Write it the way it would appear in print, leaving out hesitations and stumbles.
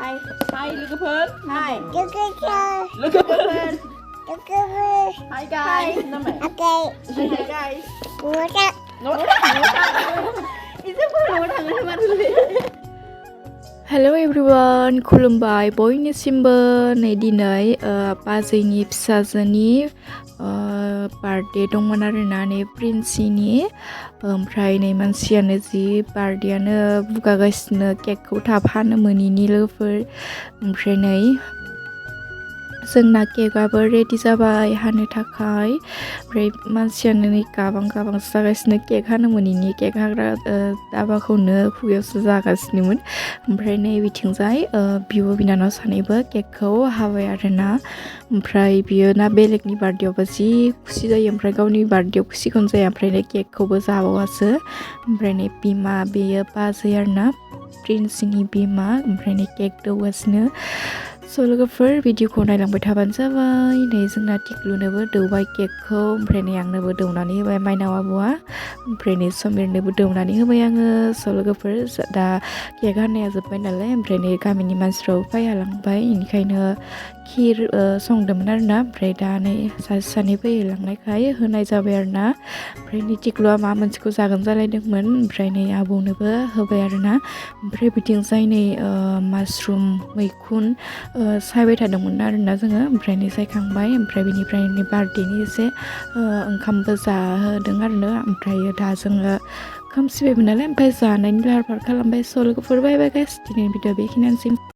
Hi लोगोफोर Hi. लोगोफोर Hi guys nama Okay. Hi guys Ngora. Itu belum tangan mana Hello everyone, खुलुमबाय बयनिसिमबो नै दिनै बाजैनि फिसाजोनि बार्थडे दंमोन आरोना नै प्रिन्सिनि ओमफ्राय नै मानसियानो जि बार्थडेयानो बुगागासिनो केकखौ थाब हानो मोनिनि लोगोफोर ओमफ्राय नै जोंना केकआबो रेडि जाबाय हानो थाखाय ओमफ्राय मानसियानो नै गाबां जागासिनो केक हानो मोनिनि केक हाग्रा दाबाखौनो खुगायावसो जागासिनोमोन ओमफ्राय नै बिथिंजाय बिब' बिनानाव सानैबो केकखौ हाबाय आरोना ओमफ्राय बियो ना बेलेगनि बार्थडेयावबो जि खुसि जायो ओमफ्राय गावनि बार्थडेयाव खुसिखौनो जाया ओमफ्राय नै केकखौबो जाबावासो ओमफ्राय नै बिमा बेयो बाजै आरोना प्रिन्सनि बिमा ओमफ्राय नै केक दौगासिनो स' लोगोफोर भिडिअखौ नायलांबाय थाबानो जाबाय नै जोंना टिक्लुनोबो दौबाय केकखौ ओमफ्राय नै आंनोबो दौनानै होबाय माइनाव आब'आ ओमफ्राय नै समिरनोबो दौनानै होबाय आङो स' लोगोफोर दा केक हानाया जोब्बाय नालाय ओमफ्राय नै गामिनि मानसिफ्राबो फैहालांबाय बेनिखायनो खिर संदोंमोन आरोना ओमफ्राय दा नै सासे सानै फैहोलांनायखाय होनाय जाबाय आरोना ओमफ्राय नै टिक्लुआ मा मोनसेखौ जागोन जालायदोंमोन ओमफ्राय नै आबौनोबो होबाय आरोना ओमफ्राय बिथिंजाय नै मासरुम मैखुन सायबाय थादोंमोन आरोना जोङो ओमफ्राय नै सायखांबाय ओमफ्राय बेनिफ्राय नै बार्थडेनि एसे ओंखामबो जाहोदों आरोना ओमफ्राय दा जोङो खोमसिबायमोन नालाय ओमफ्राय जानायनि लाहार फाहार खालामबाय स' लोगोफोर बाय बाय गाइस दिनैनि भिडिअ बेखिनियानोसै